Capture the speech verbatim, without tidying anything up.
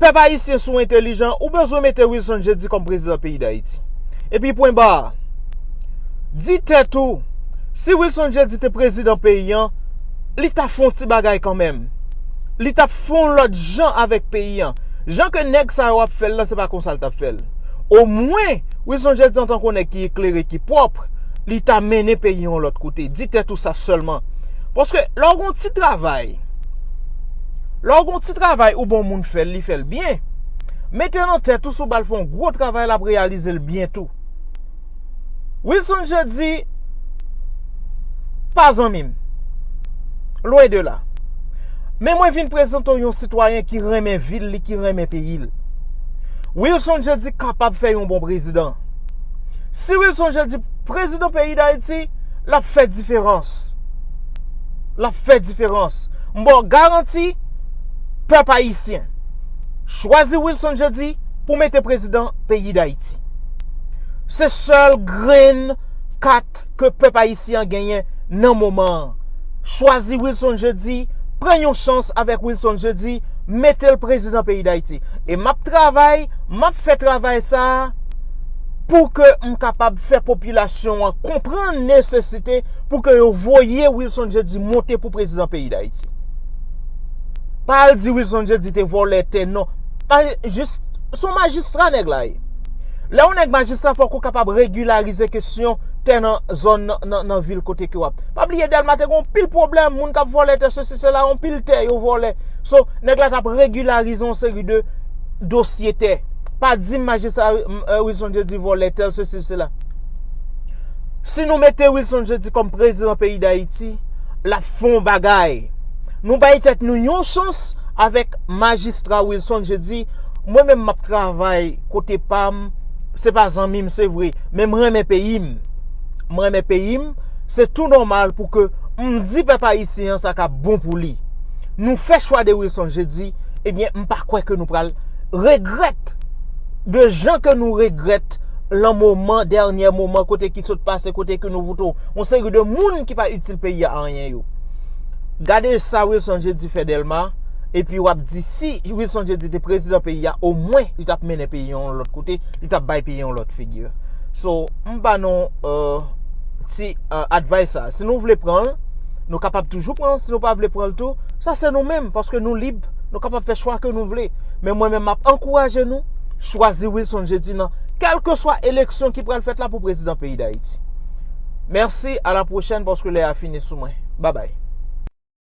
Pèp ayisyen, si w entèlijan, ou bezwen mete Wilson Jeudi kòm prezidan peyi Dayiti. Epi pwen ba. Di tèt ou, si Wilson Jeudi te prezidan peyi an, li t ap fè yon ti bagay kanmenm. Li t ap fè yon lòt jan avèk peyi an. Jan ke nèg sa yo ap fè l lan, se pa konsa l t ap fè l. Omwen, Wilson Jeudi antanke yon nèg ki eklere, ki pwòp, li ta mennen peyi an yon lòt kote. Di tèt ou sa sèlman. Paske lè w gen yon ti travay, lè w gen yon ti travay ou ba yon moun fè l, li fè l byen, mete nan tèt ou si w ba l fè yon gwo travay, l ap reyalize l byen tou. Wilson Jeudi pa zanmi m. Lwen de la. Men mwen vin prezante w yon sitwayen ki renmen vil li, ki renmen peyi l. Wilson Jeudi kapab fè yon bon prezidan. Si Wilson Jeudi prezidan peyi Dayiti, l ap fè diferans. L ap fè diferans. M ba w garanti, pèp ayisyen, chwazi Wilson Jeudi pou mete prezidan peyi Dayiti. Se sèl grenn kat ke pèp ayisyen an genyen nan moman an. Chwazi Wilson Jeudi, pran yon chans avèk Wilson Jeudi, mete l prezidan peyi Dayiti. E m ap travay, m ap fè travay sa a pou ke m kapab fè popilasyon an konprann nesesite pou ke yo voye Wilson Jeudi monte pou prezidan peyi Dayiti. Pa al di Wilson Jeudi te vòlè tè, non. Pa jis, se yon majistra nèg la ye. Lè yon nèg majistra, fòk ou kapab regilarize kesyon tè nan zòn, nan, nan, nan vil kote ke w ap. Pa bliye Dèlma te gen yon pil pwoblèm, moun k ap vòlè tè, sesi, sela, yon pil tè yo vòlè. So, nèg la t ap regilarize yon seri de dosye tè. Pa di m majistra, m, euh, Wilson Jeudi vòlè tè, sesi, sela. Si nou mete Wilson Jeudi kòm prezidan peyi Dayiti, l ap fè yon bagay. Nou bay tèt nou yon chans avèk majistra Wilson Jeudi. Mwen menm m ap travay kote pa m, se pa zanmi m, se vre, men m renmen peyi m. M renmen peyi m, se tou nòmal pou ke m di pèp ayisyen an sa k ap bon pou li. Nou fè chwa de Wilson Jeudi, ebyen, m pa kwè ke nou pral regrèt de jan ke nou regrèt lan moman, dènyè moman, kote ki sot pase, kote ke nou vote yon seri de moun ki pa itil peyi a anyen yo. Gade sa Wilson Jeudi fè Dèlma, epi w ap di si Wilson Jeudi te prezidan peyi a, omwen li t ap mennen peyi an yon lòt kote, li t ap bay peyi an yon lòt figi. So, m ba nou, euh, ti, euh, advice sa. Si nou vle pran l, nou kapab toujou pran l. Si nou pa vle pran l tou, sa se nou menm, paske nou lib, nou kapab fè chwa ke nou vle. Men mwen menm, m ap ankouraje nou, chwazi Wilson Jeudi nan kèlkeswa eleksyon ki pral fèt la pou prezidan peyi Dayiti. Mèsi, a la pwochèn, paske lè a fini sou mwen. Babay.